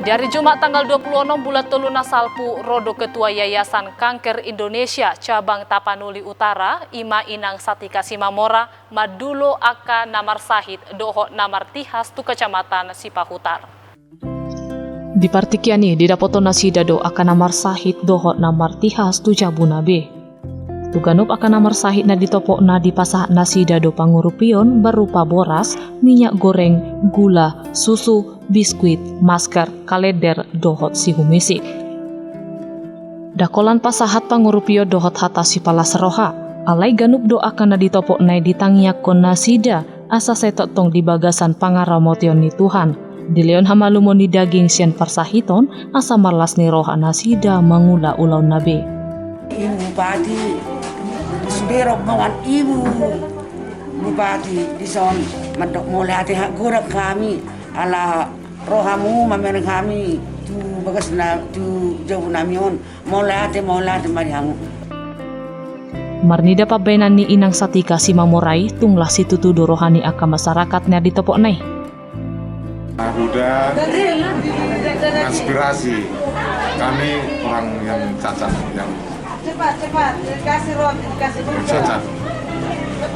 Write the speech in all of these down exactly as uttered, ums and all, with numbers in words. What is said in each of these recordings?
Di ari Jumat tanggal dua puluh onom bulan tolu na salpu, ro do Ketua Yayasan Kanker Indonesia Cabang Tapanuli Utara, i ma Inang Satika Simamora, mandulo angka na marsahit dohot na martihas tu Kecamatan Sipahutar. Di partingkian i didapoton nasida do angka na marsahit dohot na martihas tu jabuna be. Tu ganup angka na marsahit na ditopotna dipasahat nasida do pangurupion berupa boras, minyak goreng, gula, susu, biskuit, masker, kalender, dohot sihumisik. Ndang holan pasahat pangurupion dohot hata sipalas roha, alai ganup do angka na ditopotna i ditangiangkon nasida asa sai tongtong di bagasan pangaramotion ni Tuhan, dilehon hamalumon ni daging sian parsahiton, asa marlas ni roha nasida mangula ulaonna be. Ibu Bupati, sude rombongan Ibu Bupati dison, mandok mauliate hagorap hami, ala rohamu mamereng hami tu bagas na, tu jabu nami on. Mauliate, mauliate ma di hamu. Marnida pambaenan ni Inang Satika Simamora i, tung las situtu do roha ni angka masyarakat na ditopotna i. Udah menginspirasi kami orang yang cacat, yang cacat.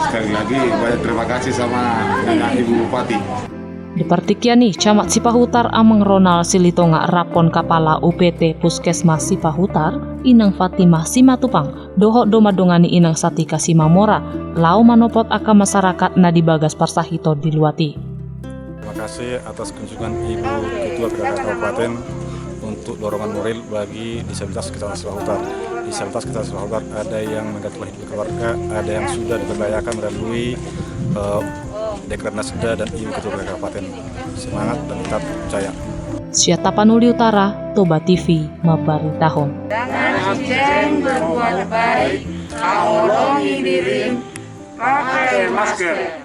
Sekali lagi banyak terima kasih sama dengan Ibu Bupati. Di partingkian i, Camat Sipahutar Amang Ronald Silitonga raphon Kapala U P T Puskesmas Sipahutar, Inang Fatimah Simatupang, dohot do mandongani Inang Satika Simamora, laho manopot angka masyarakat na di bagas parsahiton di luat i. Terima kasih atas kunjungan Ibu Ketua P K K Kabupaten untuk dorongan moral bagi disabilitas Kecamatan Sipahutar. Disabilitas Kecamatan Sipahutar ada yang menggantung hidup keluarga, ada yang sudah diberdayakan melalui, eh, dekranasda dan Ibu Ketua P K K Kabupaten. Semangat dan tetap jaya. Sian Tapanuli Utara, Toba T V mambaritahon. Dengan ceng berbuat baik, haholongi dirim, pakai masker.